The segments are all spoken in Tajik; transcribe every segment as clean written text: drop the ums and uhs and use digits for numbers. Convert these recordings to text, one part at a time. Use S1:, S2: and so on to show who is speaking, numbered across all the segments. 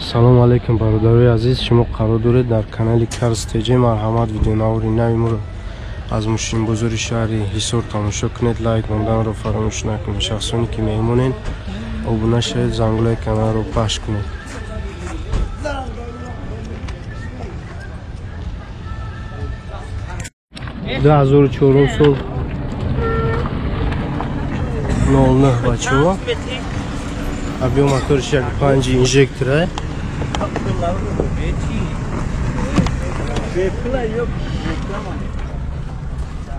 S1: Салом алейкум, бародарои азиз. Шумо қарор доред дар канали Карз ТЖ. Марҳамат, видеонавори нави моро аз мошинбозори шаҳри Ҳисор тамошо кунед. Лайк монданро фаромӯш накунед. Шахсоне ки меҳмонед, обуна шавед, зангулаи каналро пахш кунед. 2004 сол 09 бачаҳо. Объем моториш 1.5 инжектора.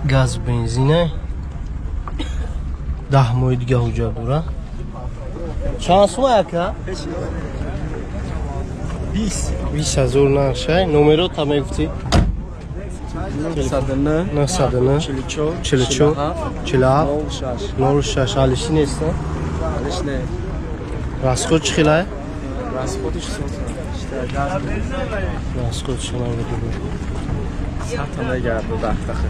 S1: Газ бензина. 10 моҳи дига ҳуҷҷат дора. Чанд сум ака? 20 ҳазор нархшай. Номеро та мегуфтӣ?
S2: 909
S1: 909
S2: 44
S1: 44 47 06. Алиши нест?
S2: Алиш не.
S1: Расход чӣ хелай?
S2: Расходиш
S1: Расход чӣ хелай?
S2: Сата мегарду дахтахи.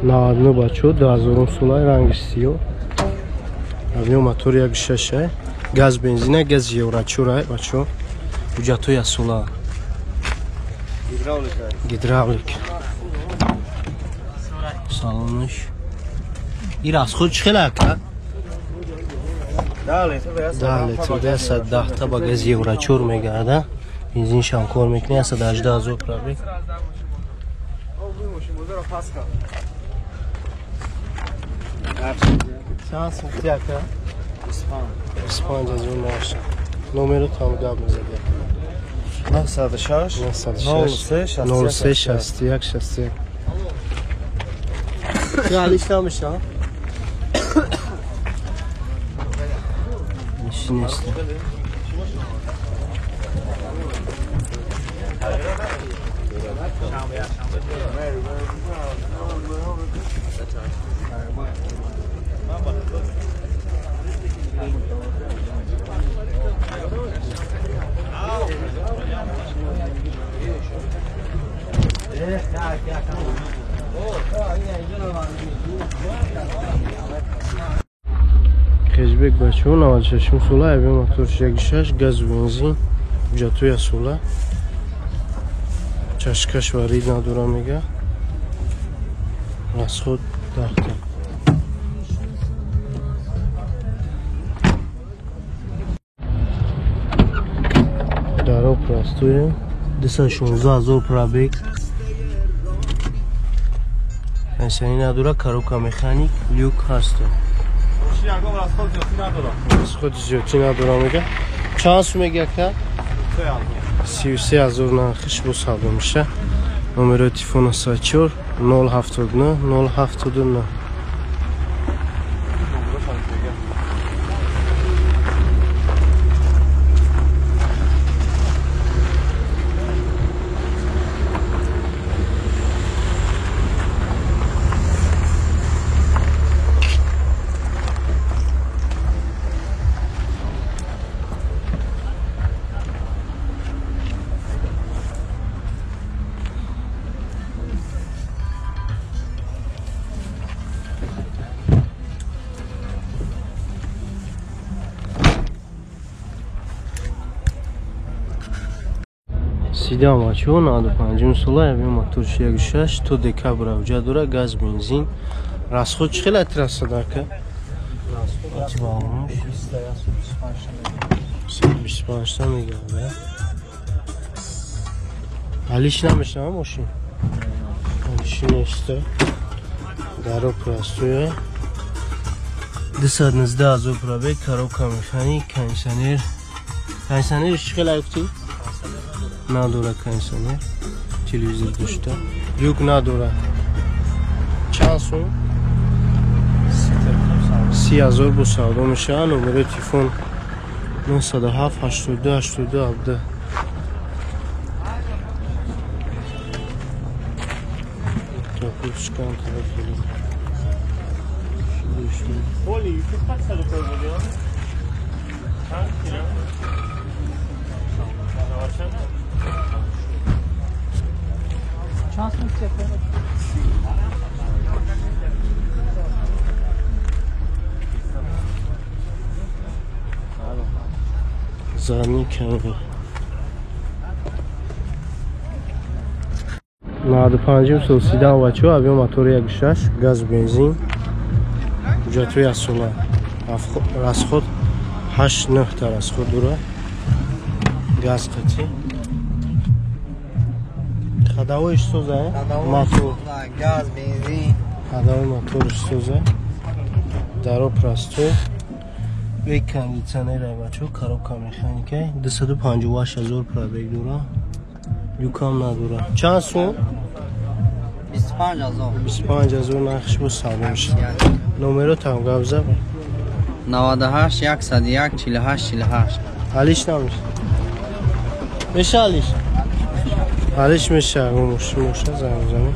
S1: Навадну бачо, 2000 солай, рангиш сиё. Объем мотор 1.6, газ бензина, газ еврочура, бачо. Ҳуҷҷатҳои асола. Гидравлик. Салонаш. Ин расход чӣ хел ака? 10 литр, 110 та ба газ еврочур мегарда. Бензиншам кор мекунӣ, 118 ҳазор пробег. Чанд сумти ака? 25 ҳазор нархша. Номеро там гап мезади.
S2: 906
S1: 906 03 61 61. Алиш намеша? Алиши нест. Хешбек бачаҳо, 96 сола, объем моторш 1.6, газу бензин, ҳуҷҷатҳои асола. Чашкаш варид надора мега. Расход 10 та. Даро простое. 216 ҳазор пробег. Кондиционер надора, коробка механик, люк ҳаст. Расход зиёдтӣ надора мега. Чанд сум мега ака? 33 ҳазор нархиш бо савдо меша. Номерои телефон 04 079 079. Сидам бачаҳо, 95 сола, объем моторш 1.6, то декабр ҳуҷҷат дора, газ бензин. Расход чӣ хел трассада ака? 25 та мегарда. Алиш намешава мошин? Алиши нест. Даро простое. 219 ҳазор пробег, коробка механик, кондиционер. Кондиционерш чӣ хел гуфтӣ? Надора кондиционер, телевизор дошта, люк надора. Чанд сум? 30 ҳазор бо савдо мешава. Номерои телефон 907 82 82 17. Шкан Зарни ками 95 сол седан бачо, объем мотор 1.6, газ бензин, ҳуҷҷатҳои асола, расход 8-9 та расход дора, газ қатӣ. Ходовоиш соза, мотор,
S3: газ бензин,
S1: ходовой моториш соза, даро простой, бе кондитсионер бачо, коробка механика, 258 ҳазор пробег дора. Юкам надора. Чанд сум?
S3: 25 ҳазор.
S1: 25 ҳазор нархш бо савдо мешавад. Номеро там гап зад.
S3: 98 101 48 48.
S1: Алиш намеш. Меша алиш? Алиш меша, муша занг занӣ.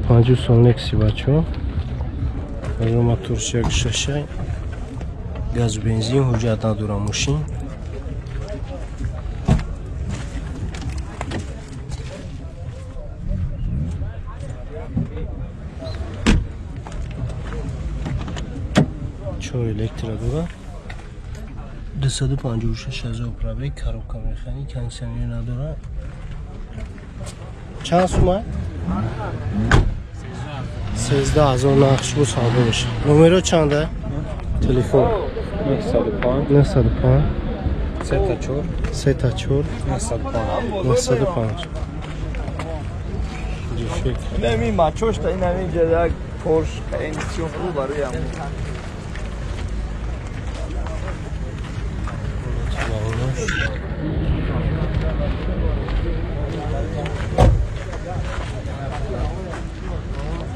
S1: Панҷу сол Некси бачо, моторш 1.6, газ бензин, ҳуҷҷат надора мошин. Чор электро дора, 256 ҳазор пробег, коробка механик, кондитсионер надора. Чанд сума? 13 ҳазор нархш бо савдо мешавад. Номеро чанда? Телефон
S2: 905
S1: 905
S2: 34
S1: 34
S2: 905
S1: 905. Дефект.
S2: Инами мачошта, инами ҷа Порш Каен ру барои ам.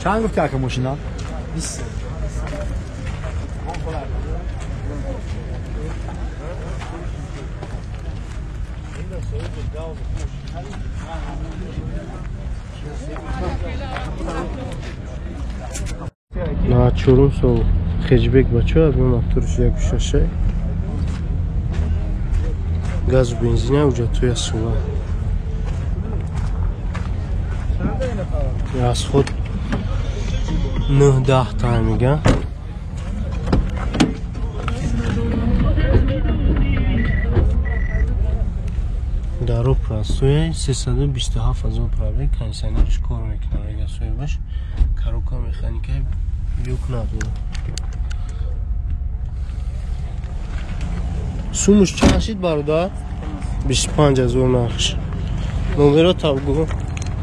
S4: Чанд гуфти ака мошина?
S2: 20.
S1: На чорум сол хеджбек бачо, объем моторш 1.6, газ бензина, ҳуҷҷатҳои асола, расход 9-10 та мега. Даро простое, 327 ҳазор пробег, кондитсионерш кор мекунад, мега соҳибаш, коробка механика, люк надора. Сумуш чанд шид бародар? 25 ҳазор нархш. Номеро табгӯ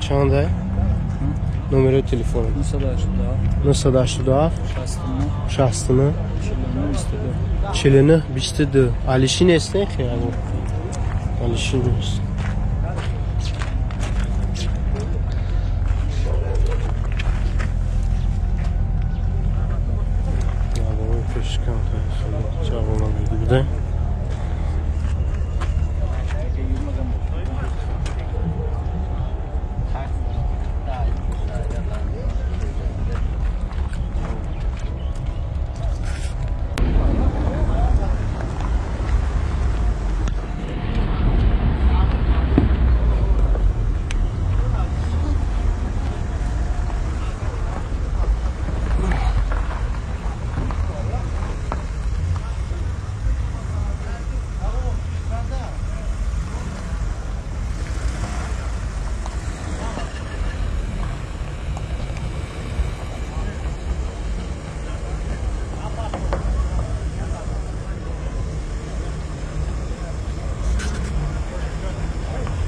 S1: чанда? Номеро телефон 987 69 49 22. Алиши нест, не хияло? Алиши нест.